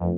So,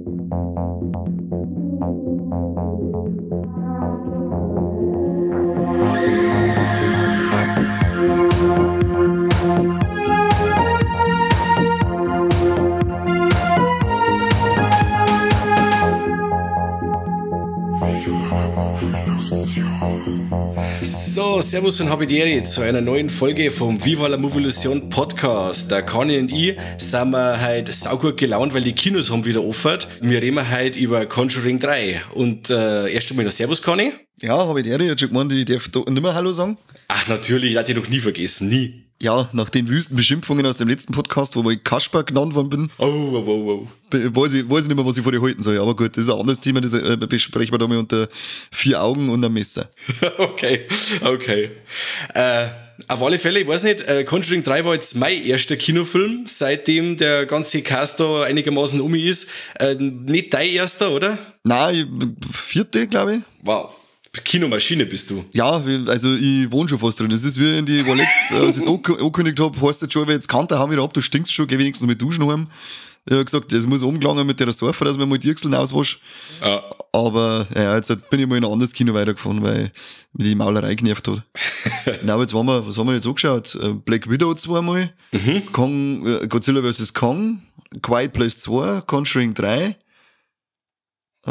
servus und habidere zu einer neuen Folge vom Viva la Movolution Podcast. Der Conny und ich sind wir heute saugut gelaunt, weil die Kinos haben wieder offen. Wir reden heute über Conjuring 3. Und erst einmal noch Servus, Conny. Ja, habidere, ich hab schon gemeint, ich darf nicht mehr Hallo sagen. Ach natürlich, ich hab dich noch nie vergessen, nie. Ja, nach den wüsten Beschimpfungen aus dem letzten Podcast, wo ich Kasper genannt worden bin. Oh, oh, oh, oh. Weiß ich nicht mehr, was ich vor dir halten soll. Aber gut, das ist ein anderes Thema, das besprechen wir da mal unter vier Augen und einem Messer. Okay, okay. Auf alle Fälle, ich weiß nicht, Conjuring 3 war jetzt mein erster Kinofilm, seitdem der ganze Cast da einigermaßen um mich ist. Nicht dein erster, oder? Nein, vierte, glaube ich. Wow. Kinomaschine bist du. Ja, also ich wohne schon fast drin. Das ist wie in die Rolex, als ich es angekündigt habe, heißt jetzt schon, wenn jetzt Kante haben wieder ab, du stinkst schon, geh wenigstens mit Duschen heim. Ich habe gesagt, das muss umgelangen mit der Surfer, dass man mal die Achseln auswascht. Ja. Aber ja, jetzt bin ich mal in ein anderes Kino weitergefahren, weil mich die Maulerei genervt hat. Na, aber jetzt waren wir, was haben wir jetzt angeschaut? Black Widow zweimal, Kong, Godzilla vs. Kong, Quiet Place 2, Conjuring 3.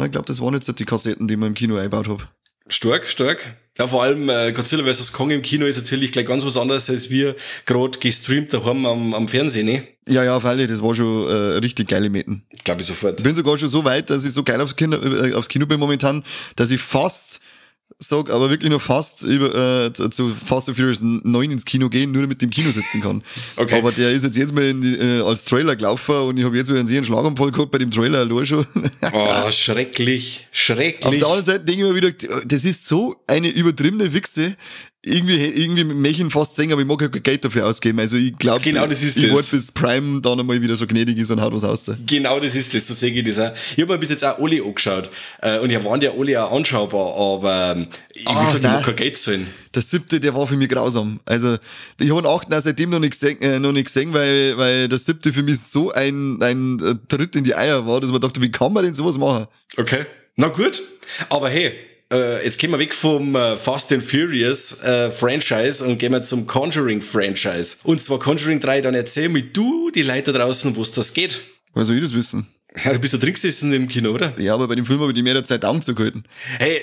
Ich glaube, das waren jetzt die Kassetten, die ich mir im Kino eingebaut habe. Stark, stark. Ja, vor allem Godzilla vs. Kong im Kino ist natürlich gleich ganz was anderes, als wir gerade gestreamt daheim am Fernsehen, ne? Ja, ja, freilich, das war schon richtig geile Metten. Glaube ich sofort. Ich bin sogar schon so weit, dass ich so geil aufs Kino bin momentan, dass ich fast sag, aber wirklich nur fast zu Fast and Furious 9 ins Kino gehen, nur damit ich im Kino sitzen kann. Okay. Aber der ist jetzt mal als Trailer gelaufen und ich habe jetzt wieder einen Schlaganfall gehabt bei dem Trailer allein schon. Oh, schrecklich, schrecklich. Auf der anderen Seite denke ich mir wieder, das ist so eine übertriebene Wichse. Irgendwie möchte ich ihn fast sehen, aber ich mag ja kein Geld dafür ausgeben. Also ich glaube, genau, das ist ich warte, bis Prime dann einmal wieder so gnädig ist und haut was raus. Genau, das ist das, so sehe ich das auch. Ich habe mir bis jetzt auch alle angeschaut. Und ja, waren ja alle auch anschaubar, aber ich will gesagt, ich mag kein Geld zahlen. Der siebte, der war für mich grausam. Also ich habe den achten auch seitdem noch nicht gesehen, weil der siebte für mich so ein Tritt in die Eier war, dass man dachte, wie kann man denn sowas machen? Okay, na gut, aber hey, jetzt gehen wir weg vom Fast and Furious Franchise und gehen wir zum Conjuring Franchise. Und zwar Conjuring 3, dann erzähl mir du die Leute da draußen, wo es das geht. Woher soll ich das wissen? Ja, du bist ja drin gesessen im Kino, oder? Ja, aber bei dem Film habe ich die mehr der Zeit Augen zugehalten. Hey,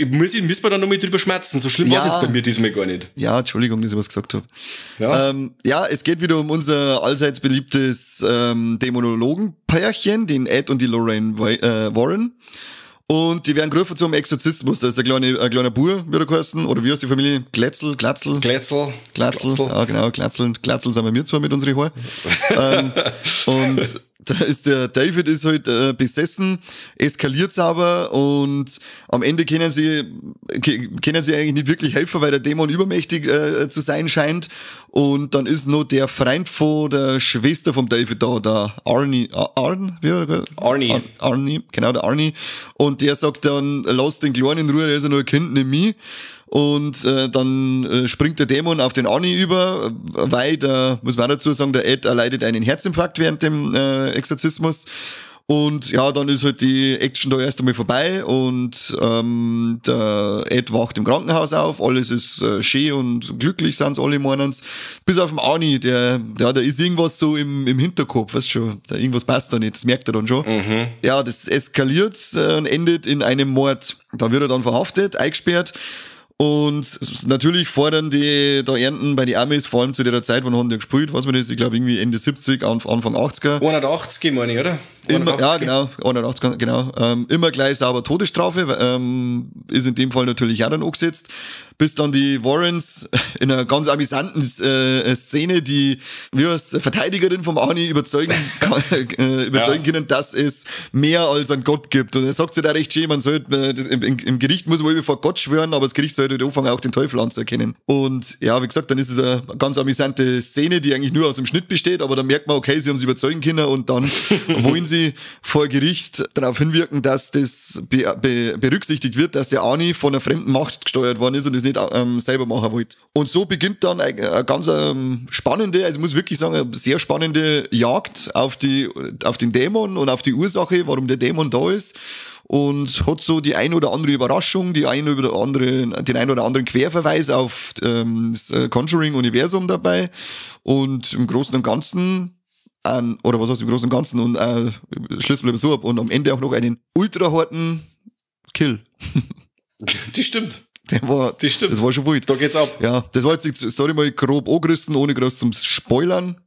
müssen wir da noch mal drüber schmerzen? So schlimm war es jetzt bei mir diesmal gar nicht. Ja, Entschuldigung, dass ich was gesagt habe. Ja. Ja, es geht wieder um unser allseits beliebtes Dämonologen-Pärchen, den Ed und die Lorraine Warren. Und die werden gerufen zum Exorzismus. Da ist ein kleiner Bub, wird er geheißen. Oder wie heißt die Familie? Glätzel, Glatzel? Glätzel. Glatzel. Ja, genau, Glatzel. Glatzel sind wir mir zwar mit unseren Haaren. Und da ist der David ist halt besessen, eskaliert's aber und am Ende können sie eigentlich nicht wirklich helfen, weil der Dämon übermächtig zu sein scheint. Und dann ist noch der Freund von der Schwester vom David da, der Arnie, Arnie. Arnie, genau, der Arnie. Und der sagt dann, lass den Kleinen in Ruhe, der ist ja nur ein Kind, nimm mich. Und dann springt der Dämon auf den Arnie über, weil der, muss man auch dazu sagen, der Ed erleidet einen Herzinfarkt während dem Exorzismus. Und ja, dann ist halt die Action da erst einmal vorbei und der Ed wacht im Krankenhaus auf, alles ist schön und glücklich sind's alle, meinen's. Bis auf den Arnie, der da ist irgendwas so im Hinterkopf, weißt schon, da irgendwas passt da nicht, das merkt er dann schon. Mhm. Ja, das eskaliert und endet in einem Mord. Da wird er dann verhaftet, eingesperrt. Und natürlich fordern die da Ernten bei den Amis, vor allem zu der Zeit, wann haben die gespielt, weiß man das, ich glaube irgendwie Ende 70, Anfang 80er. 180 meine ich, oder? Immer, ja, genau, 180, genau. Immer gleich sauber Todesstrafe, ist in dem Fall natürlich auch dann angesetzt, bis dann die Warrens in einer ganz amüsanten Szene die, wie heißt, Verteidigerin vom Arnie überzeugen können, dass es mehr als einen Gott gibt. Und er sagt sich da recht schön, man sollte, das, im Gericht muss man vor Gott schwören, aber das Gericht sollte anfangen, auch den Teufel anzuerkennen. Und ja, wie gesagt, dann ist es eine ganz amüsante Szene, die eigentlich nur aus dem Schnitt besteht, aber dann merkt man, okay, sie haben sie überzeugen können und dann wollen sie sie vor Gericht darauf hinwirken, dass das berücksichtigt wird, dass der Arnie von einer fremden Macht gesteuert worden ist und das nicht selber machen wollte. Und so beginnt dann eine ganz spannende, also ich muss wirklich sagen, eine sehr spannende Jagd auf den Dämon und auf die Ursache, warum der Dämon da ist. Und hat so die ein oder andere Überraschung, den ein oder anderen Querverweis auf das Conjuring-Universum dabei. Und im Großen und Ganzen, oder was heißt im Großen und Ganzen, und schließen wir so ab, und am Ende auch noch einen ultra harten Kill. Das stimmt. Das stimmt. Das war schon wild. Da geht's ab. Ja, das war jetzt die Story mal grob angerissen, ohne groß zum Spoilern.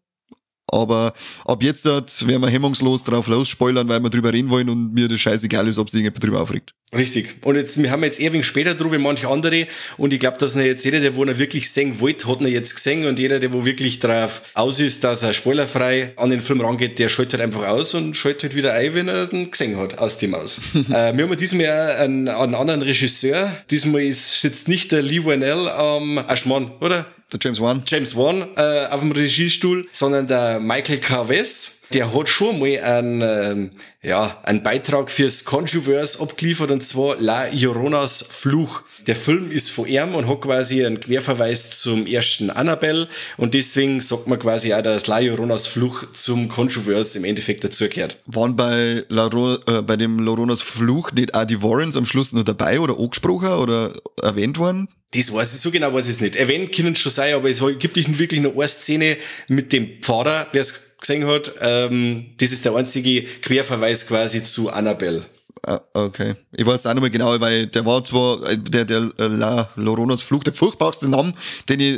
Aber ab jetzt werden wir hemmungslos drauf losspoilern, weil wir drüber reden wollen und mir das scheißegal ist, ob sich irgendjemand drüber aufregt. Richtig. Und jetzt, wir haben jetzt eher wenig später drüber wie manche andere und ich glaube, dass jetzt jeder, der wo er wirklich sehen wollte, hat ihn jetzt gesehen und jeder, der wo wirklich drauf aus ist, dass er spoilerfrei an den Film rangeht, der schaltet halt einfach aus und schaltet halt wieder ein, wenn er den gesehen hat, aus dem aus. Wir haben diesmal einen anderen Regisseur. Diesmal sitzt nicht der Leigh Whannell am Aschmann, oder? Der James Wan. James Wan auf dem Regiestuhl, sondern der Michael Chaves. Der hat schon mal einen Beitrag fürs Conjuverse abgeliefert, und zwar La Lloronas Fluch. Der Film ist von ihm und hat quasi einen Querverweis zum ersten Annabelle und deswegen sagt man quasi auch, dass La Lloronas Fluch zum Conjuverse im Endeffekt dazugehört. Waren bei dem Lloronas Fluch nicht auch die Warrens am Schluss noch dabei oder angesprochen oder erwähnt worden? Das weiß ich, so genau weiß ich es nicht. Erwähnt können es schon sein, aber es gibt nicht wirklich noch eine Szene mit dem Pfarrer, wer es gesehen hat. Das ist der einzige Querverweis quasi zu Annabelle. Okay. Ich weiß auch nicht mehr genau, weil der war zwar, der La Lloronas Fluch, der furchtbarste Name, den ich,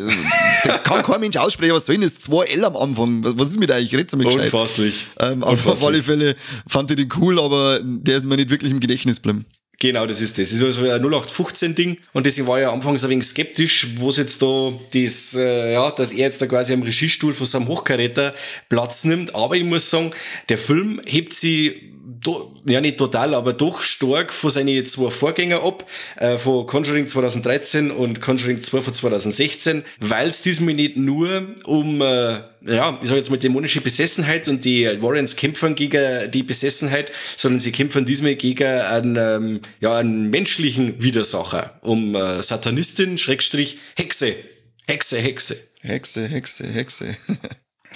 der kann kein Mensch aussprechen, was soll denn das? 2 L am Anfang. Was ist mit euch? Ich red's damit gescheit. Unfasslich. Auf alle Fälle fand ich den cool, aber der ist mir nicht wirklich im Gedächtnis geblieben. Genau, das ist das. Das ist so ein 0815-Ding und deswegen war ich ja anfangs ein wenig skeptisch, wo es jetzt da das, dass er jetzt da quasi am Regiestuhl von so einem Hochkaräter Platz nimmt. Aber ich muss sagen, der Film hebt sich ja nicht total, aber doch stark von seinen zwei Vorgänger ab, von Conjuring 2013 und Conjuring 2 von 2016, weil es diesmal nicht nur um, ich sag jetzt mal dämonische Besessenheit und die Warrens kämpfen gegen die Besessenheit, sondern sie kämpfen diesmal gegen einen, einen menschlichen Widersacher, um Satanistin, Schrägstrich, Hexe. Hexe, Hexe. Hexe, Hexe, Hexe.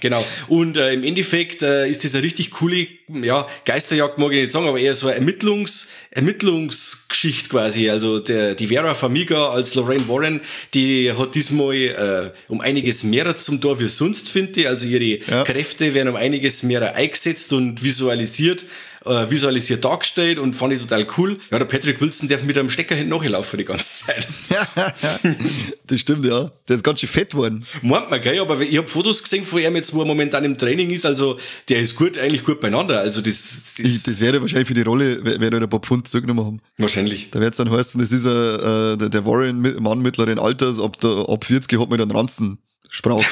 Genau. Und im Endeffekt ist das eine richtig coole, Geisterjagd mag ich nicht sagen, aber eher so eine Ermittlungsgeschichte quasi. Also die Vera Farmiga als Lorraine Warren, die hat diesmal um einiges mehr zum Tor wie sonst, finde ich. Also ihre Kräfte werden um einiges mehr eingesetzt und visualisiert dargestellt und fand ich total cool. Ja, der Patrick Wilson darf mit einem Stecker hinten nachlaufen die ganze Zeit. Das stimmt, ja. Der ist ganz schön fett geworden. Meint man, gell? Aber ich hab Fotos gesehen von ihm jetzt, wo er momentan im Training ist. Also, der ist gut, eigentlich gut beieinander. Also, das wäre wahrscheinlich für die Rolle, wäre er ein paar Pfund zurückgenommen haben. Wahrscheinlich. Da wird's dann heißen, das ist der Warren, Mann mittleren Alters, ab 40 hat man dann Ranzen. Sprach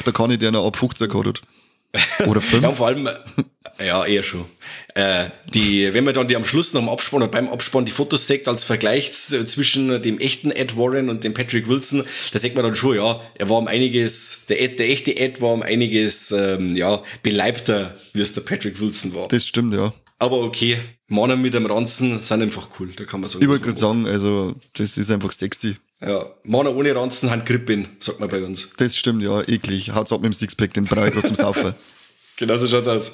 der Conny, der noch ab 15 gehabt hat. Oder 5. Ja, vor allem, ja, eher schon. Wenn man dann die am Schluss noch am Abspann oder beim Abspann die Fotos sieht, als Vergleich zwischen dem echten Ed Warren und dem Patrick Wilson, da sieht man dann schon, ja, er war um einiges, der echte Ed war um einiges, beleibter, wie es der Patrick Wilson war. Das stimmt, ja. Aber okay, Männer mit einem Ranzen sind einfach cool, da kann man sagen. Ich wollte gerade sagen, also, das ist einfach sexy. Ja, Männer ohne Ranzen haben Grippin, sagt man bei uns. Das stimmt, ja, eklig. Haut's ab mit dem Sixpack, den brauche ich gerade zum Saufen. Genau so schaut's aus.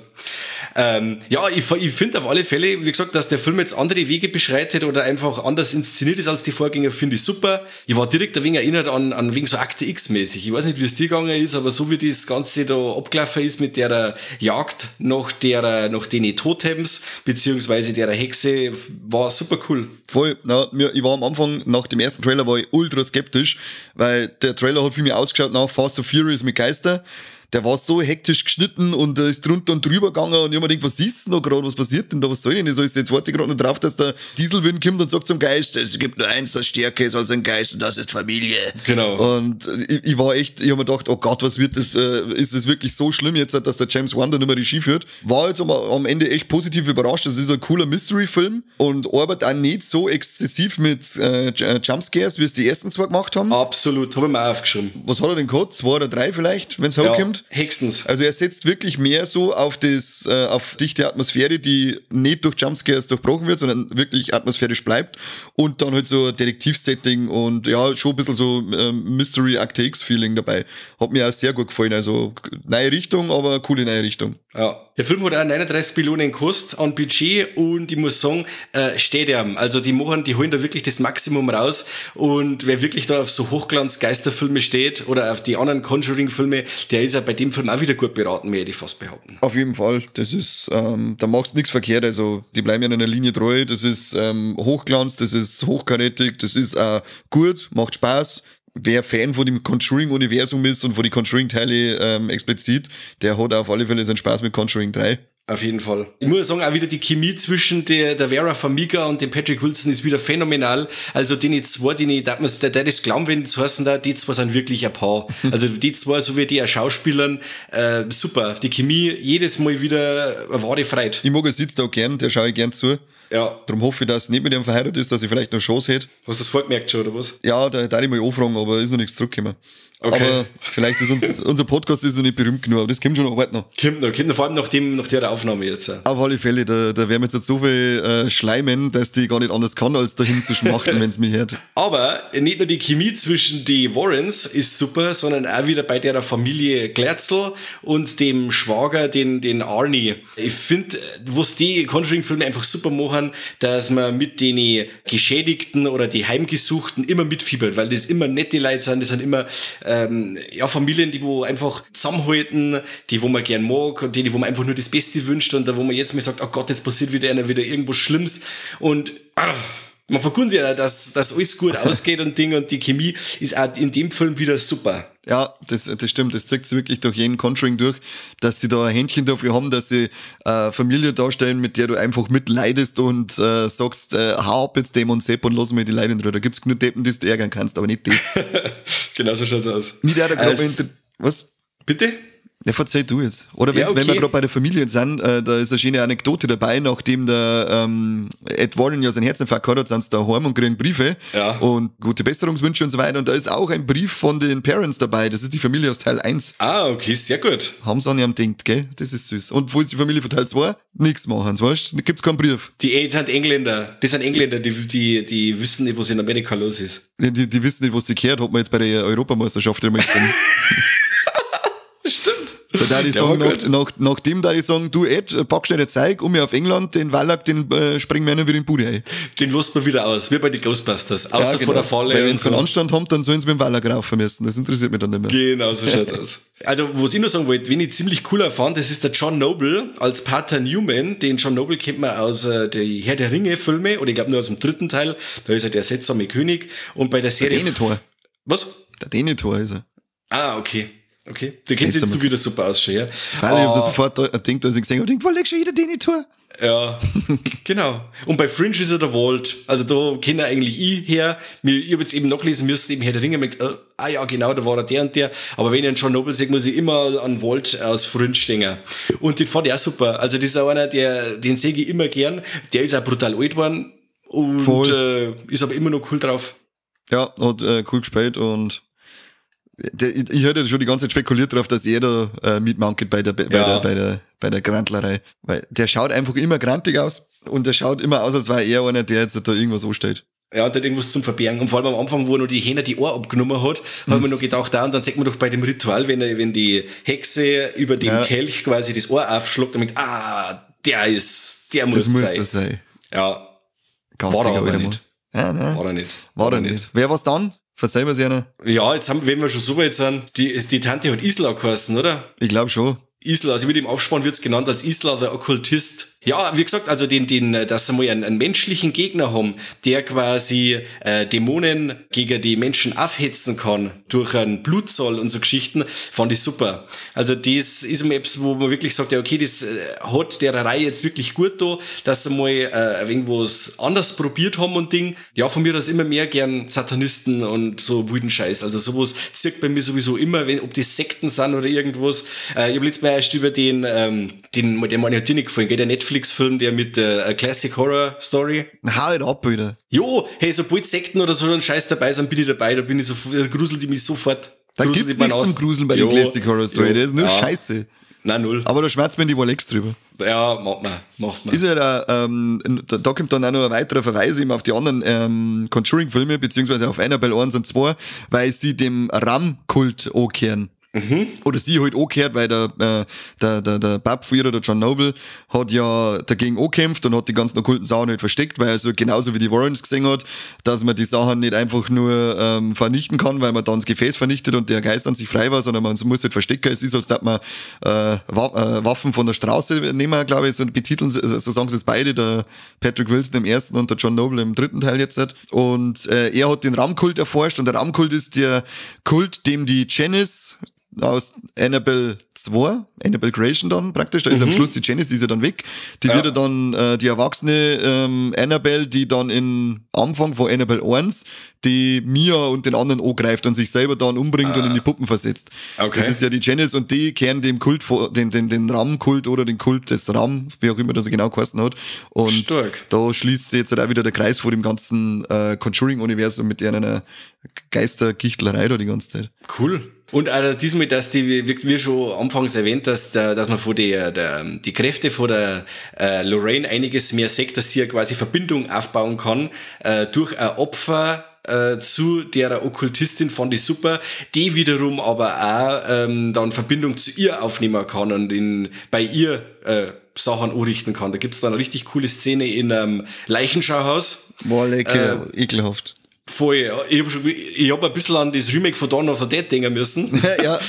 Ich finde auf alle Fälle, wie gesagt, dass der Film jetzt andere Wege beschreitet oder einfach anders inszeniert ist als die Vorgänger, finde ich super. Ich war direkt ein wenig erinnert an wegen so Akte X-mäßig. Ich weiß nicht, wie es dir gegangen ist, aber so wie das Ganze da abgelaufen ist mit der Jagd nach den Totems, beziehungsweise der Hexe, war super cool. Voll. Na, ich war am Anfang, nach dem ersten Trailer war ich ultra skeptisch, weil der Trailer hat für mich ausgeschaut nach Fast and Furious mit Geister. Der war so hektisch geschnitten und ist drunter und drüber gegangen und ich hab mir gedacht, was ist denn da gerade, was passiert denn da, was soll denn das? Jetzt warte ich gerade noch drauf, dass der Dieselwind kommt und sagt zum Geist, es gibt nur eins, das stärker ist als ein Geist und das ist Familie. Genau. Und ich war echt, ich hab mir gedacht, oh Gott, was wird das, ist das wirklich so schlimm jetzt, dass der James Wan da nicht mehr Regie führt? War jetzt am Ende echt positiv überrascht, das ist ein cooler Mystery-Film und arbeitet auch nicht so exzessiv mit Jumpscares, wie es die ersten zwei gemacht haben. Absolut, hab ich mir auch aufgeschrieben. Was hat er denn gehabt? 2 oder 3 vielleicht, wenn's hochkommt? spannend. Hexens. Also er setzt wirklich mehr so auf das, auf dichte Atmosphäre, die nicht durch Jumpscares durchbrochen wird, sondern wirklich atmosphärisch bleibt. Und dann halt so ein Detektivsetting und ja, schon ein bisschen so Mystery Akte X-Feeling dabei. Hat mir auch sehr gut gefallen. Also neue Richtung, aber coole neue Richtung. Ja. Der Film hat auch 39 Millionen gekostet an Budget und ich muss sagen, steht ihm. Also die holen da wirklich das Maximum raus und wer wirklich da auf so Hochglanz-Geisterfilme steht oder auf die anderen Conjuring-Filme, der ist ja bei dem Film auch wieder gut beraten, möchte ich fast behaupten. Auf jeden Fall. Das ist, da machst du nichts verkehrt. Also die bleiben ja in der Linie treu. Das ist Hochglanz, das ist hochkarätig, das ist auch gut, macht Spaß. Wer Fan von dem Conjuring-Universum ist und von den Conjuring-Teile explizit, der hat auf alle Fälle seinen Spaß mit Conjuring 3. Auf jeden Fall. Ich muss sagen, auch wieder die Chemie zwischen der Vera Farmiga und dem Patrick Wilson ist wieder phänomenal. Also die zwei, der das glauben, wenn es heißen da, die zwei sind wirklich ein Paar. Also die zwei, so wie die auch Schauspielern, super. Die Chemie jedes Mal wieder eine wahre Freude. Ich mag es jetzt auch gern, der schaue ich gern zu. Ja. Darum hoffe ich, dass es nicht mit ihm verheiratet ist, dass ich vielleicht noch Chance hätte. Hast du das vorgemerkt schon, oder was? Ja, da darf ich mal anfragen, aber ist noch nichts zurückgekommen. Okay. Aber vielleicht ist unser Podcast ist noch nicht berühmt genug, aber das kommt schon noch weit noch. Kommt noch, vor allem nach der Aufnahme jetzt. Auf alle Fälle, da werden wir jetzt so viel schleimen, dass die gar nicht anders kann, als dahin zu schmachten, wenn es mich hört. Aber nicht nur die Chemie zwischen die Warrens ist super, sondern auch wieder bei der Familie Glatzel und dem Schwager, den Arnie. Ich finde, was die Conjuring-Filme einfach super machen, dass man mit den Geschädigten oder die Heimgesuchten immer mitfiebert, weil das immer nette Leute sind, das sind immer Familien, die wo einfach zusammenhalten, die wo man gern mag und die wo man einfach nur das Beste wünscht und da wo man jetzt mal sagt, oh Gott, jetzt passiert wieder einer wieder irgendwas Schlimmes und man verkundet ja, dass alles gut ausgeht und Ding und die Chemie ist auch in dem Film wieder super. Ja, das stimmt. Das zeigt sich wirklich durch jeden Conjuring durch, dass sie da ein Händchen dafür haben, dass sie Familie darstellen, mit der du einfach mitleidest und sagst, hau ab jetzt dem und Sepp und lass mir die Leiden drüber. Da gibt's genug Deppen, die du ärgern kannst, aber nicht die. Genau so schaut's aus. Mit der was? Bitte? Ja, verzeih du jetzt. Oder wenn, ja, okay. Wenn wir gerade bei der Familie sind, da ist eine schöne Anekdote dabei, nachdem der Ed Warren ja seinen Herzinfarkt gehabt hat, sind sie daheim und kriegen Briefe und gute Besserungswünsche und so weiter. Und da ist auch ein Brief von den Parents dabei. Das ist die Familie aus Teil 1. Ah, okay, sehr gut. Haben sie an ihrem denkt, gell? Das ist süß. Und wo ist die Familie von Teil 2? Nichts machen, weißt du? Da gibt's keinen Brief. Die sind Engländer. Das sind Engländer, die wissen nicht, was in Amerika los ist. Die wissen nicht, was sie gehört, hat man jetzt bei der Europameisterschaft immer gesehen. Stimmt. Da darf ich sagen, nachdem da ich sagen, du Ed, pack schnell das Zeug, um mir auf England, den Wallach, den springen wir wieder in die Bude ein. Den lässt man wieder aus, wie bei den Ghostbusters. Außer ja, genau. Vor der Falle. Weil wenn sie keinen Anstand haben, dann sollen sie mit dem Wallach raufen müssen. Das interessiert mich dann nicht mehr. Genau, so schaut's aus. Also, was ich noch sagen wollte, wen ich ziemlich cool fand, das ist der John Noble als Pater Newman. Den John Noble kennt man aus der Herr der Ringe-Filme, oder ich glaube nur aus dem dritten Teil. Da ist er der seltsame König. Und bei der Serie. Der Denethor. Was? Der Denethor ist er. Ah, okay. Okay, da kennt jetzt du wieder super aus schon, ja. Weil ich habe sofort gedacht, als ich gesehen habe, wo legst du wieder Denethor? Ja, genau. Und bei Fringe ist er der Walt. Also da kenne eigentlich ich her. Ich habe jetzt eben nachlesen müssen, eben Herr der Ringe, mit, ja, genau, da war er der und der. Aber wenn ich einen John Noble sehe, muss ich immer an Walt aus Fringe denken. Und den fand ich auch super. Also das ist auch einer, den sehe ich immer gern. Der ist auch brutal alt geworden und ist aber immer noch cool drauf. Ja, hat cool gespielt und ich hätte schon die ganze Zeit spekuliert darauf, dass er da mitmacht bei der Grantlerei. Weil der schaut einfach immer grantig aus und der schaut immer aus, als wäre er einer, der jetzt da irgendwas anstellt. Ja, und hat irgendwas zum Verbergen. Und vor allem am Anfang, wo er noch die Hähner die Ohr abgenommen hat, haben wir noch gedacht, da, und dann sieht man doch bei dem Ritual, wenn die Hexe über dem Kelch quasi das Ohr aufschlägt, dann denkt, der muss das muss das sein. Ja. War er aber nicht. Ja, nein. War er nicht. War er nicht. Wer war's dann? Verzeih mir's einer. Ja, jetzt haben, wenn wir schon so weit sind, die Tante hat Isla geheißen, oder? Ich glaube schon. Isla, also mit dem Abspann wird's genannt als Isla der Okkultist. Ja, wie gesagt, also dass sie mal einen menschlichen Gegner haben, der quasi Dämonen gegen die Menschen aufhetzen kann durch einen Blutzoll und so Geschichten, fand ich super. Also das ist immer etwas, wo man wirklich sagt, ja okay, das hat der Reihe jetzt wirklich gut da, dass sie mal irgendwas anders probiert haben und Ding. Ja, von mir aus immer mehr gern Satanisten und so wilden Scheiß. Also sowas zirkt bei mir sowieso immer, ob die Sekten sind oder irgendwas. Ich habe letztes Mal erst über den meine hat dir nicht gefallen, gell, der Netflix-Film, der mit der Classic Horror Story. Hau it ab wieder. Jo, hey, sobald Sekten oder so ein Scheiß dabei sind, bin ich dabei, da bin ich so, gruselt die mich sofort. Da gibt's nichts zum Gruseln bei den Classic Horror Story, das ist nur Scheiße. Nein, null. Aber da schmerzt mir die Wolex drüber. Ja, macht man. Macht man. Ist ja da, da kommt dann auch noch ein weiterer Verweis eben auf die anderen Conjuring-Filme, beziehungsweise auf Annabelle 1 und 2, weil sie dem Ram-Kult ankehren. Mhm. Oder sie halt angehört, weil der Bab von ihr, der John Noble, hat ja dagegen angekämpft und hat die ganzen okkulten Sachen halt versteckt, weil er so genauso wie die Warrens gesehen hat, dass man die Sachen nicht einfach nur vernichten kann, weil man dann das Gefäß vernichtet und der Geist an sich frei war, sondern man muss halt verstecken. Es ist, als dass man Waffen von der Straße nehmen, glaube ich, so betiteln, so sagen sie es beide, der Patrick Wilson im ersten und der John Noble im dritten Teil jetzt. Und er hat den Ram-Kult erforscht und der Ram-Kult ist der Kult, dem die Janice aus Annabelle 2, Annabelle Creation dann praktisch, da ist am Schluss die Janice, die ist ja dann weg, die wird ja dann die erwachsene Annabelle, die dann in Anfang von Annabelle 1 die Mia und den anderen angreift und sich selber dann umbringt und in die Puppen versetzt. Okay. Das ist ja die Janice und die kehren dem Kult, den Ram-Kult oder den Kult des Ram, wie auch immer das genau geheißen hat. Und stark. Da schließt sich jetzt halt auch wieder der Kreis vor dem ganzen Conjuring-Universum mit einer Geistergichtlerei da die ganze Zeit. Cool. Und auch diesmal, dass die, wie schon anfangs erwähnt, dass man von die Kräfte von der Lorraine einiges mehr sieht, dass sie ja quasi Verbindung aufbauen kann durch ein Opfer zu der Okkultistin, fand ich super, die wiederum aber auch dann Verbindung zu ihr aufnehmen kann und bei ihr Sachen anrichten kann. Da gibt's dann eine richtig coole Szene in einem Leichenschauhaus. Boah, lecker, ekelhaft. Voll. Ich hab ein bisschen an das Remake von Dawn of the Dead denken müssen. Ja.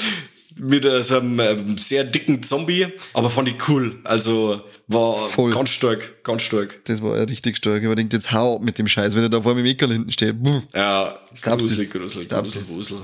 Mit so einem sehr dicken Zombie. Aber fand ich cool. Also war voll. Ganz stark, ganz stark. Das war ja richtig stark. Ich hab gedacht, jetzt hau ab mit dem Scheiß, wenn er da vor mir im Eckerl hinten steht. Ja, gruselig, gruselig, grusel,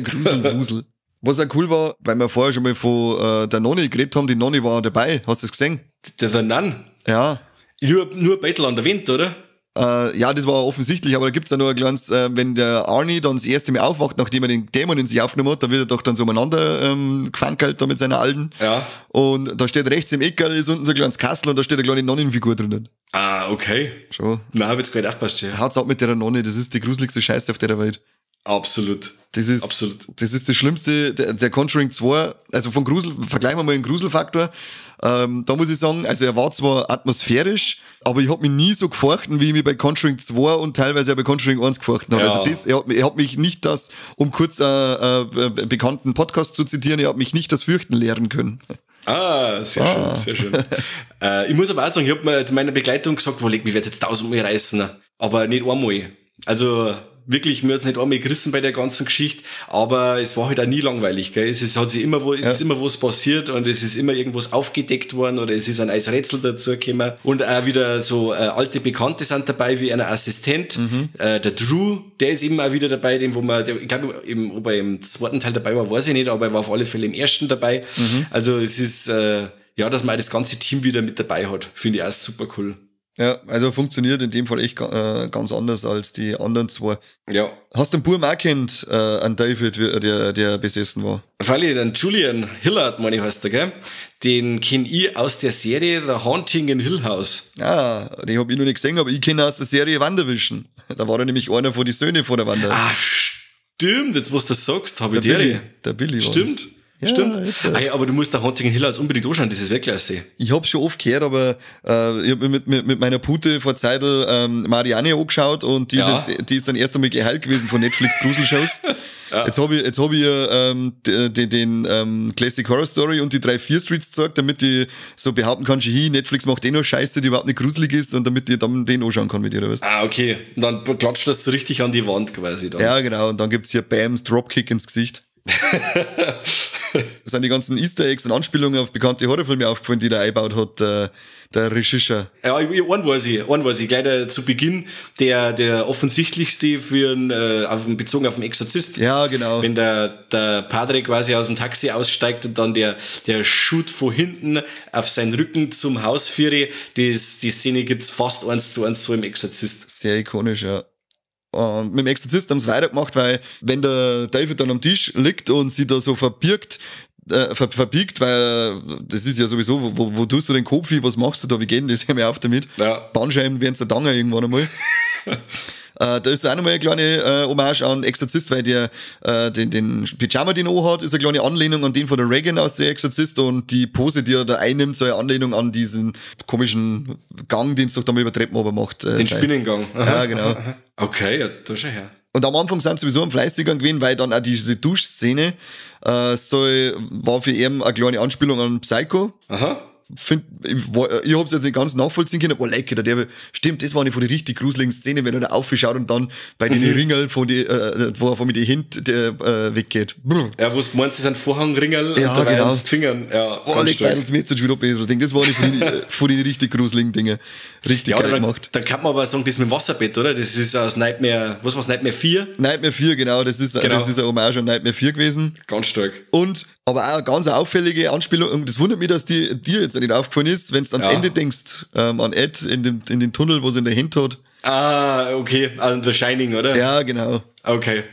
Grusel, Grusel. Was auch cool war, weil wir vorher schon mal von der Nonne geredet haben, die Nonne war dabei. Hast du das gesehen? Der Nun? Ja. Nur Bettel an der Wind, oder? Ja, das war offensichtlich, aber da gibt's ja noch ein kleines, wenn der Arnie dann das erste Mal aufwacht, nachdem er den Dämon in sich aufgenommen hat, da wird er doch dann so umeinander gefankelt da mit seiner Alten. Ja. Und da steht rechts im Eckerl ist unten so ein kleines Kastel und da steht eine kleine Nonnenfigur drinnen. Ah, okay. Schon. Nein, hab jetzt gar nicht aufgepasst, ja. Haut's ab mit der Nonne, das ist die gruseligste Scheiße auf der Welt. Absolut. Das ist, absolut. Das ist das Schlimmste, der Conjuring 2, also von Grusel, vergleichen wir mal den Gruselfaktor, da muss ich sagen, also er war zwar atmosphärisch, aber ich hab mich nie so gefurchten, wie ich mich bei Conjuring 2 und teilweise auch bei Conjuring 1 gefurchten habe. Ja. Also das, er hat mich nicht das, um kurz bekannten Podcast zu zitieren, er hat mich nicht das Fürchten lehren können. Ah, sehr schön, sehr schön. Ich muss aber auch sagen, ich hab mir meiner Begleitung gesagt, wo leg mich werd jetzt 1000-mal reißen, aber nicht einmal. Also wirklich, mir hat's nicht einmal gerissen bei der ganzen Geschichte, aber es war halt auch nie langweilig, gell? Es ist, hat sich immer wo, es ist immer was passiert und es ist immer irgendwas aufgedeckt worden oder es ist ein neues Rätsel dazugekommen und auch wieder so alte Bekannte sind dabei, wie ein Assistent, der Drew, der ist eben auch wieder dabei, dem, wo man, der, ich glaube, eben, ob er im zweiten Teil dabei war, weiß ich nicht, aber er war auf alle Fälle im ersten dabei. Also es ist, ja, dass man auch das ganze Team wieder mit dabei hat, finde ich auch super cool. Ja, also funktioniert in dem Fall echt ganz anders als die anderen zwei. Ja. Hast du einen Burm auch kennt, an David, der besessen war? Freilich, den Julian Hillard, meine ich, heißt der, gell? Den kenn ich aus der Serie The Haunting in Hill House. Ah, den hab ich noch nicht gesehen, aber ich kenne aus der Serie WandaVision. Da war er nämlich einer von den Söhnen von der Wanda. Ah, stimmt, jetzt wo du das sagst, hab ich der Billy. Der Billy war stimmt. das. Ja, stimmt. Jetzt, Ey, aber du musst der Haunting in Hill House unbedingt anschauen, das ist Weltklasse. Ich hab's schon oft gehört, aber ich hab mir mit meiner Pute vor Zeitl Marianne angeschaut und die, ja. ist jetzt, die ist dann erst einmal geheilt gewesen von Netflix Gruselshows. Ja. Jetzt hab ich den Classic Horror Story und die 3 Fear Streets gezeigt, damit ich so behaupten kann, hey, Netflix macht eh nur Scheiße, die überhaupt nicht gruselig ist und damit ich dann den anschauen kann mit ihr, oder was? Ah, okay. Und dann klatscht das so richtig an die Wand quasi dann. Ja, genau. Und dann gibt's hier Bams Dropkick ins Gesicht. Das sind die ganzen Easter Eggs und Anspielungen auf bekannte Horrorfilme aufgefallen, die da eingebaut hat, der Regisseur. Ja, einen weiß ich. Gleich zu Beginn, der offensichtlichste für einen, bezogen auf den Exorzist. Ja, genau. Wenn der Padre quasi aus dem Taxi aussteigt und dann der Shoot von hinten auf seinen Rücken zum Haus führe, die Szene gibt's fast 1:1 so im Exorzist. Sehr ikonisch, ja. Und mit dem Exorzist haben sie weitergemacht, weil wenn der David dann am Tisch liegt und sie da so verbirgt, verbiegt, weil das ist ja sowieso, wo tust du den Kopf hin, was machst du da, wie geht denn das, hör mir auf damit. Ja. Bandscheiben werden zerdangen irgendwann einmal. Da ist auch nochmal eine kleine Hommage an Exorzist, weil der den Pyjama, den er hat, ist eine kleine Anlehnung an den von der Regan aus der Exorzist und die Pose, die er da einnimmt, so eine Anlehnung an diesen komischen Gang, den es doch da mal über Treppen oben macht. Den Spinnengang. Aha. Ja, genau. Okay, ja, da schon her. Und am Anfang sind sie sowieso am fleißigern gewesen, weil dann auch diese Duschszene war für ihn eine kleine Anspielung an Psycho. Aha. Ich hab's jetzt nicht ganz nachvollziehen können, aber lecker, der, stimmt, das war eine von den richtig gruseligen Szenen, wenn er da aufschaut und dann bei den Ringeln von die, wo er von mit die Hände weggeht. Brr. Ja, wo du meinst, das sind Vorhangringel ja, und genau. Fingern. Ja, boah, leck, mir jetzt schon wieder besser. Das war eine von den richtig gruseligen Dingen. Richtig ja, geil dann, gemacht. Dann kann man aber sagen, das mit dem Wasserbett, oder? Das ist aus Nightmare, was war's, Nightmare 4? Nightmare 4, genau, das ist, genau. Das ist eine Hommage an Nightmare 4 gewesen. Ganz stark. Und, aber auch eine ganz auffällige Anspielung, und das wundert mich, dass die dir jetzt nicht aufgefallen ist, wenn du ans Ende denkst, an Ed in den Tunnel, wo sie in der Hand hat. Ah, okay, an The Shining, oder? Ja, genau. Okay,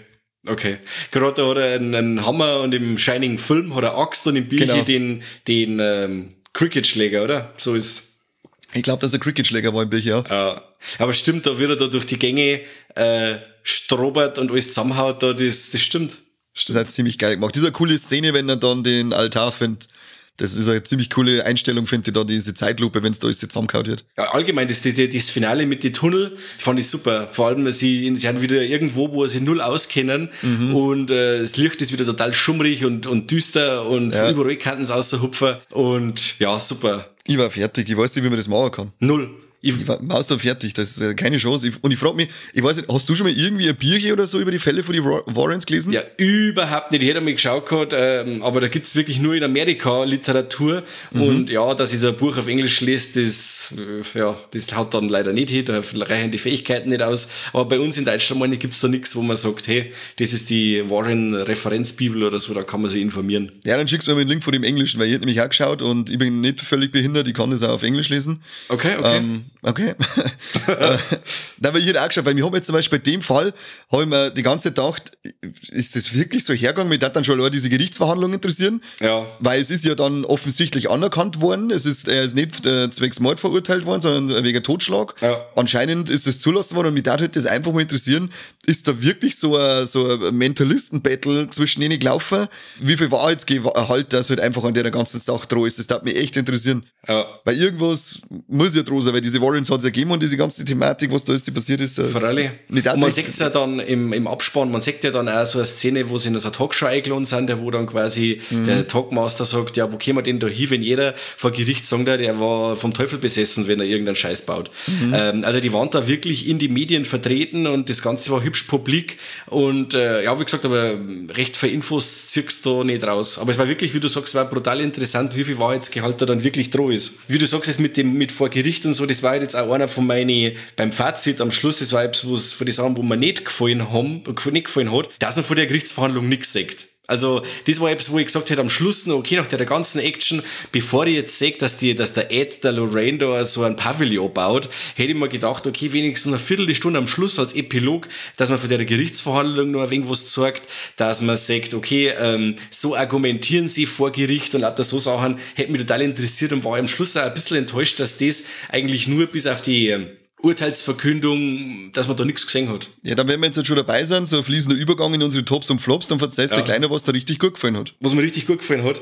okay. Gerade da hat er einen Hammer und im Shining-Film hat er Axt und im Bierchen genau. den Cricket-Schläger, oder? So ist. Ich glaube, dass er Cricket-Schläger war im Bierchen, ja. Ja. Aber stimmt, da wird er da durch die Gänge strobert und alles zusammenhaut, da, das stimmt. Das hat ziemlich geil gemacht. Das ist eine coole Szene, wenn er dann den Altar findet. Das ist eine ziemlich coole Einstellung, finde ich, da diese Zeitlupe, wenn es da alles zusammengehauen wird. Ja, allgemein, das Finale mit den Tunnel fand ich super. Vor allem, sie sind wieder irgendwo, wo sie null auskennen und das Licht ist wieder total schummrig und düster und ja. Überall kannten sie außer und ja, super. Ich war fertig. Ich weiß nicht, wie man das machen kann. Null. Ich war Maus da fertig, das ist keine Chance. Und ich frage mich, ich weiß nicht, hast du schon mal irgendwie ein Bierchen oder so über die Fälle von den Warrens gelesen? Ja, überhaupt nicht. Ich hätte mal geschaut gehabt, aber da gibt's wirklich nur in Amerika Literatur. Und ja, dass ich so ein Buch auf Englisch lese, das, ja, das haut dann leider nicht hin, da reichen die Fähigkeiten nicht aus. Aber bei uns in Deutschland, meine ich, gibt's da nichts, wo man sagt, hey, das ist die Warren-Referenzbibel oder so, da kann man sich informieren. Ja, dann schickst du mir einen Link von dem Englischen, weil ich hätte nämlich auch geschaut und ich bin nicht völlig behindert, ich kann das auch auf Englisch lesen. Okay, okay. Okay. Nein, weil ich hätte auch geschaut, weil wir haben jetzt zum Beispiel bei dem Fall, habe ich mir die ganze Zeit gedacht, ist das wirklich so hergegangen? Mich hat dann schon allein diese Gerichtsverhandlung interessieren. Ja. Weil es ist ja dann offensichtlich anerkannt worden. Er ist nicht zwecks Mord verurteilt worden, sondern wegen Totschlag. Ja. Anscheinend ist es zulassen worden und mich würde das einfach mal interessieren, ist da wirklich so ein Mentalisten-Battle zwischen denen gelaufen? Wie viel Wahrheitsgehalt das halt einfach an der ganzen Sache dran ist? Das würde mich echt interessieren. Ja. Weil irgendwas muss ja dran sein, weil diese Warrens hat es ja gegeben und diese ganze Thematik, was da ist, die passiert ist. Freilich. Und man sieht es ja dann im Abspann, man sieht ja dann auch so eine Szene, wo sie in so eine Talkshow eingeladen sind, wo dann quasi der Talkmaster sagt, ja, wo kämen wir denn da hin, wenn jeder vor Gericht sagt, der war vom Teufel besessen, wenn er irgendeinen Scheiß baut. Also die waren da wirklich in die Medien vertreten und das Ganze war hübsch publik und ja, wie gesagt, aber recht viel Infos ziehst du da nicht raus. Aber es war wirklich, wie du sagst, war brutal interessant, wie viel Wahrheitsgehalt da dann wirklich dran ist. Wie du sagst, es mit vor Gericht und so, das war jetzt auch einer von meinen, beim Fazit am Schluss, das war etwas, was von den Sachen, wo mir nicht gefallen hat, dass man vor der Gerichtsverhandlung nichts sagt. Also, das war etwas, wo ich gesagt hätte, am Schluss noch, okay, nach der ganzen Action, bevor ich jetzt sehe, dass der Ed, der Lorraine da so ein Pavillon baut, hätte ich mir gedacht, okay, wenigstens eine Viertelstunde am Schluss als Epilog, dass man von der Gerichtsverhandlung noch ein wenig was zeigt, dass man sagt, okay, so argumentieren sie vor Gericht und lauter so Sachen, hätte mich total interessiert und war am Schluss auch ein bisschen enttäuscht, dass das eigentlich nur bis auf die Urteilsverkündung, dass man da nichts gesehen hat. Ja, dann wenn wir jetzt schon dabei sind, so ein fließender Übergang in unsere Tops und Flops, dann verzeihst du gleich noch, was da richtig gut gefallen hat. Was mir richtig gut gefallen hat.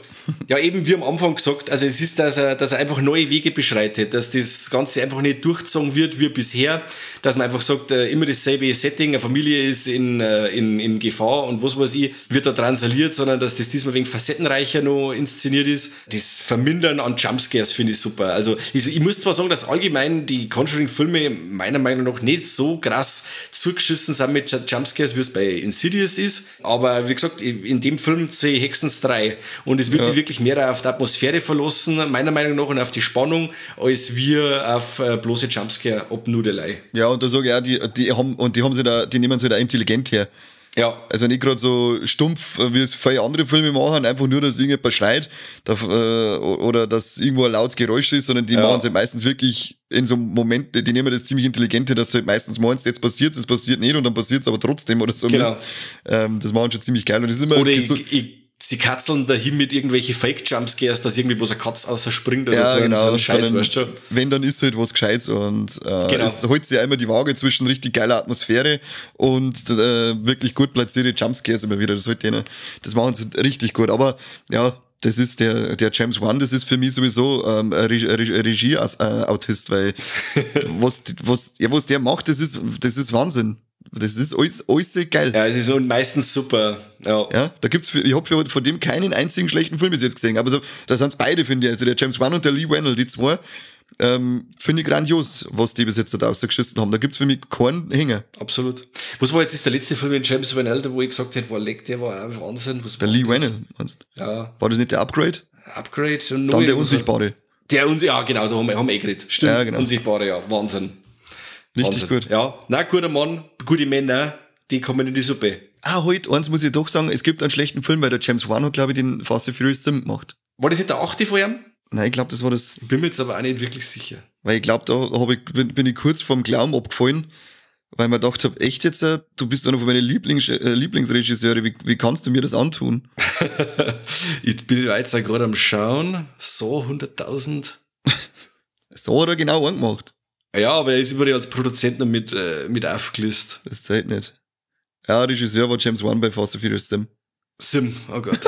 Ja, eben wie am Anfang gesagt, also es ist, dass er einfach neue Wege beschreitet, dass das Ganze einfach nicht durchgezogen wird wie bisher, dass man einfach sagt, immer dasselbe Setting, eine Familie ist in Gefahr und was weiß ich, wird da transaliert, sondern dass das diesmal wegen facettenreicher noch inszeniert ist. Das Vermindern an Jumpscares finde ich super. Also ich muss zwar sagen, dass allgemein die Conjuring-Filme meiner Meinung nach nicht so krass zugeschissen sind mit Jumpscares, wie es bei Insidious ist. Aber wie gesagt, in dem Film sehe ich höchstens 3. Und es wird sich wirklich mehr auf die Atmosphäre verlassen, meiner Meinung nach, und auf die Spannung, als wir auf bloße Jumpscare-Abnudelei. Ja, und da sage ich auch, die nehmen es halt auch intelligent her. Ja. Also nicht gerade so stumpf, wie es viele andere Filme machen, einfach nur, dass irgendjemand schreit oder dass irgendwo ein lautes Geräusch ist, sondern die machen es halt meistens wirklich in so einem Moment, die nehmen das ziemlich intelligent hin, dass du halt meistens meinst, jetzt passiert es, es passiert nicht und dann passiert es aber trotzdem oder so. Genau. Das machen schon ziemlich geil. Und das ist immer oder ich sie katzeln dahin mit irgendwelche Fake-Jumpscares, dass irgendwie bloß eine Katze außerspringt oder Ja, so, genau. so ein Scheiß, Sondern weißt du? Wenn, dann ist halt was Gescheites und Genau. es holt sich einmal die Waage zwischen richtig geiler Atmosphäre und wirklich gut platzierte Jumpscares immer wieder. Das, holt denen, das machen sie richtig gut. Aber ja, das ist der James Wan, das ist für mich sowieso ein Regie-Autist, weil was der macht, das ist Wahnsinn. Das ist alles geil. Ja, es ist und meistens super. Ja. Ja, da gibt's, ich hab von dem keinen einzigen schlechten Film bis jetzt gesehen, aber so, da sind's beide, finde ich. Also der James Wan und der Leigh Whannell, die zwei, finde ich grandios, was die bis jetzt da rausgeschissen haben. Da gibt's für mich keinen Hänger. Absolut. Was war jetzt ist der letzte Film mit James Whannell, wo ich gesagt hätte, war leck, der war auch Wahnsinn. Was Der war Leigh das? Whannell, meinst du? Ja. War das nicht der Upgrade? Upgrade und Dann der Unsichtbare. Ja, genau, da haben wir eh geredet. Stimmt, Ja, genau. Unsichtbare, ja. Wahnsinn. Richtig Wahnsinn. gut. Ja, na, guter Mann, gute Männer, die kommen in die Suppe. Ah, halt, eins muss ich doch sagen, es gibt einen schlechten Film, weil der James Wan hat, glaube ich, den Fast and Furious 7 gemacht. War das nicht der 8. von ihm? Nein, ich glaube, das war das. Bin mir jetzt aber auch nicht wirklich sicher. Weil ich glaube, da bin ich kurz vorm Glauben abgefallen, weil ich mir gedacht habe, echt jetzt, du bist einer von meinen Lieblingsregisseure, wie kannst du mir das antun? Ich bin jetzt auch gerade am Schauen. So, 100.000. So hat er genau angemacht. Ja, aber er ist überall als Produzent noch mit aufgelistet. Das zählt nicht. Ja, Regisseur war James Wan bei Fast and Furious 7. Sim, oh Gott.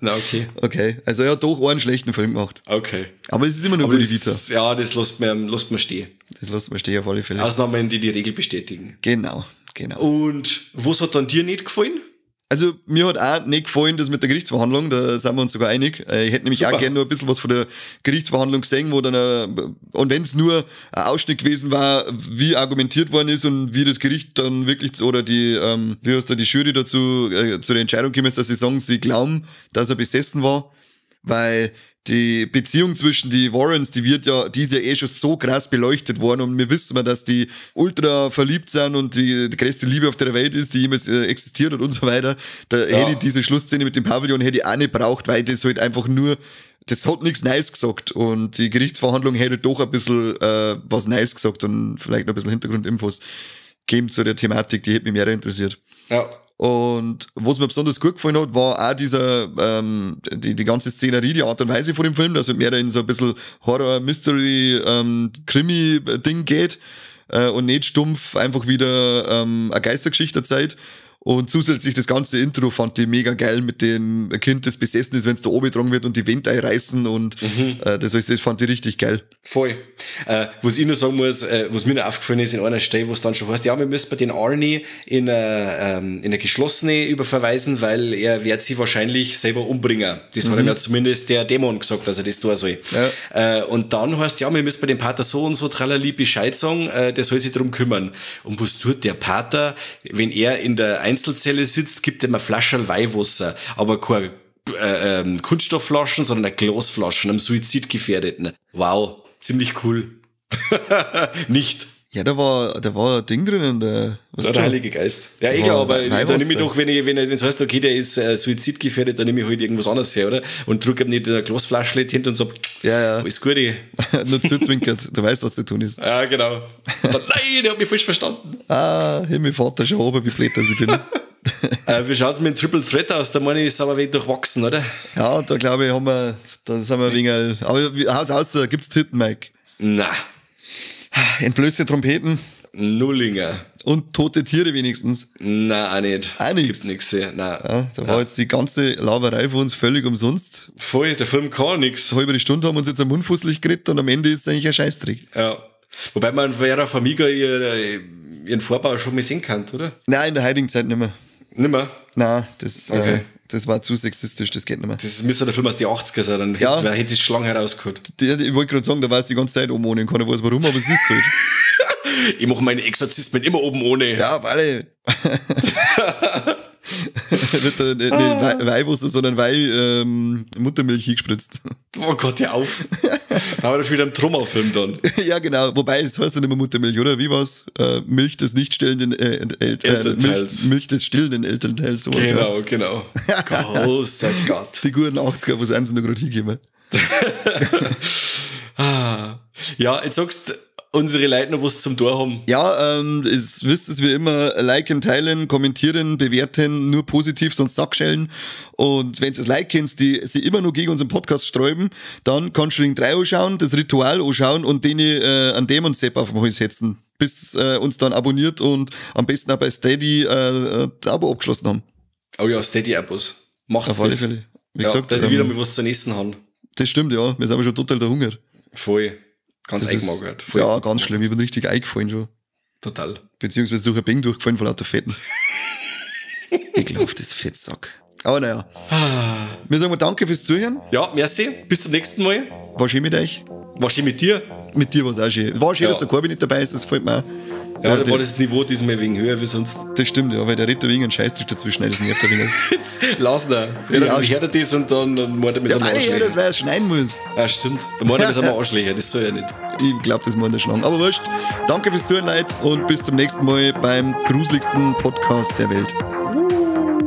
Na, okay. Okay, also er hat doch einen schlechten Film gemacht. Okay. Aber es ist immer noch Aber gute Vita. Ja, das lässt mir stehen. Das lässt man stehen auf alle Fälle. Ausnahmen, die die Regel bestätigen. Genau, genau. Und was hat dann dir nicht gefallen? Also mir hat auch nicht gefallen, das mit der Gerichtsverhandlung, da sind wir uns sogar einig. Ich hätte nämlich Super. auch gerne nur ein bisschen was von der Gerichtsverhandlung gesehen, wo dann, und wenn es nur ein Ausschnitt gewesen war, wie argumentiert worden ist und wie das Gericht dann wirklich, oder die, wie heißt da, die Jury dazu, zu der Entscheidung gekommen ist, dass sie sagen, sie glauben, dass er besessen war, weil die Beziehung zwischen die Warrens, die ist ja eh schon so krass beleuchtet worden und wir wissen ja, dass die ultra verliebt sind und die größte Liebe auf der Welt ist, die jemals existiert hat und so weiter. Da hätte ich diese Schlussszene mit dem Pavillon hätte ich auch nicht braucht, weil das halt einfach nur, das hat nichts Neues gesagt und die Gerichtsverhandlung hätte doch ein bisschen was Neues gesagt und vielleicht noch ein bisschen Hintergrundinfos gegeben zu der Thematik, die hätte mich mehr interessiert. Ja. Und was mir besonders gut gefallen hat, war auch dieser, die ganze Szenerie, die Art und Weise von dem Film, dass es mehr in so ein bisschen Horror, Mystery, Krimi-Ding geht, und nicht stumpf einfach wieder eine Geistergeschichte erzählt. Und zusätzlich das ganze Intro fand ich mega geil mit dem Kind, das besessen ist, wenn es da oben getragen wird und die Wände einreißen und das fand ich richtig geil. Voll. Was ich nur sagen muss, was mir noch aufgefallen ist in einer Stelle, wo es dann schon heißt, ja, wir müssen bei den Arnie in eine geschlossene überverweisen, weil er wird sie wahrscheinlich selber umbringen. Das hat ihm ja zumindest der Dämon gesagt, dass er das tun soll. Ja. Und dann heißt, ja, wir müssen bei dem Pater so und so tralali Bescheid sagen, der soll sich drum kümmern. Und was tut der Pater, wenn er in der Einzelzelle sitzt, gibt er ihm eine Flasche Weihwasser, aber keine Kunststoffflaschen, sondern eine Glasflaschen, einem Suizidgefährdeten. Wow, ziemlich cool. Nicht. Ja, da war ein Ding drinnen, der Heilige Geist. Ja, eh klar, aber da nehme ich doch, wenn es heißt, okay, der ist suizidgefährdet, dann nehme ich halt irgendwas anderes her, oder? Und drücke ihm nicht in eine Glasflasche hin und sag, ja, ja. Alles Gute. Nur zuzwinkert, du weißt, was zu tun ist. Ja, genau. Dann, nein, der hat mich falsch verstanden. Ah, Himmel, Vater, schau oben, wie blöd dass ich bin. Wie schaut's mit dem Triple Threat aus? Da meine ich, ist aber ein wenig durchwachsen, oder? Ja, da glaube ich, da sind wir ein wenig. Aber Haus aus, gibt's Titten, Mike? Na. Entblößte Trompeten. Nullinger. Und tote Tiere wenigstens. Nein, auch nicht. Auch nichts. Gibt nix, ja. Nein. Ja, da war jetzt die ganze Laberei von uns völlig umsonst. Voll, der Film kann nix. Halbe Stunde haben wir uns jetzt am Mund fusselig geredet und am Ende ist es eigentlich ein Scheißdreck. Ja. Wobei man Vera Farmiga ihren Vorbau schon mal sehen kann, oder? Nein, in der heutigen Zeit nicht mehr. Nicht mehr? Nein, das, okay. Das war zu sexistisch, das geht nicht mehr. Das müsste der Film aus den 80er sein, dann ja. hätte sich Schlange herausgeholt. Ich wollte gerade sagen, da war es die ganze Zeit oben ohne und keiner weiß warum, aber es ist halt. Ich mache meine Exorzismen immer oben ohne. Ja, weil. Nicht Weihwasser, sondern Muttermilch hingespritzt. Oh Gott, hör auf. Da war das wieder ein Trommelfilm dann. Ja, genau. Wobei, es heißt ja nicht mehr Muttermilch, oder? Wie war's? Milch des nicht stillenden Elternteils. Milch des stillenden Elternteils. Sowas, genau, ja. Genau. Großer Gott. Die guten 80er, wo sind sie noch gerade hingekommen? Ja, jetzt sagst du, unsere Leute noch was zum Tor haben. Ja, es wisst es wie immer, liken, teilen, kommentieren, bewerten, nur positiv, sonst Sackschellen. Und wenn es Like kennt, die sie immer nur gegen unseren Podcast sträuben, dann Conjuring 3 anschauen, das Ritual anschauen und den an Dämon Sepp auf den Hals setzen, bis uns dann abonniert und am besten auch bei Steady das Abo abgeschlossen haben. Oh ja, Steady-Abos. Macht's Auf alle das. Fälle. Wie Ja, gesagt, dass ich wieder mal was zu essen habe. Das stimmt, ja. Wir sind aber schon total der Hunger. Voll. Ganz Das ist- eingemagert. Voll. Ja, ganz schlimm. Ich bin richtig eingefallen schon. Total. Beziehungsweise durch ein Bing durchgefallen vor lauter Fetten. Ekelhaftes Fettsack. Aber naja. Wir sagen mal danke fürs Zuhören. Ja, merci. Bis zum nächsten Mal. War schön mit euch. War schön mit dir. Mit dir war es auch schön. War schön, Ja. dass der Corby nicht dabei ist, das gefällt mir auch. Ja, da war das Niveau diesmal wegen höher wie sonst. Das stimmt, ja, weil der redet wegen einen Scheißdreck dazwischen, das nervt ein wenig. Jetzt lass ihn. Ja, Ja, dann hört er das und dann meint er, wir Ja, sind weil ich ja, Arschlöcher. das weil er schneiden muss. Ja, stimmt. Dann meint er, wir sind Arschlöcher. Das soll ja nicht. Ich glaube, das meint der Schlangen. Aber wurscht. Danke fürs Zuhören, Leute, und bis zum nächsten Mal beim gruseligsten Podcast der Welt.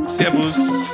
Servus.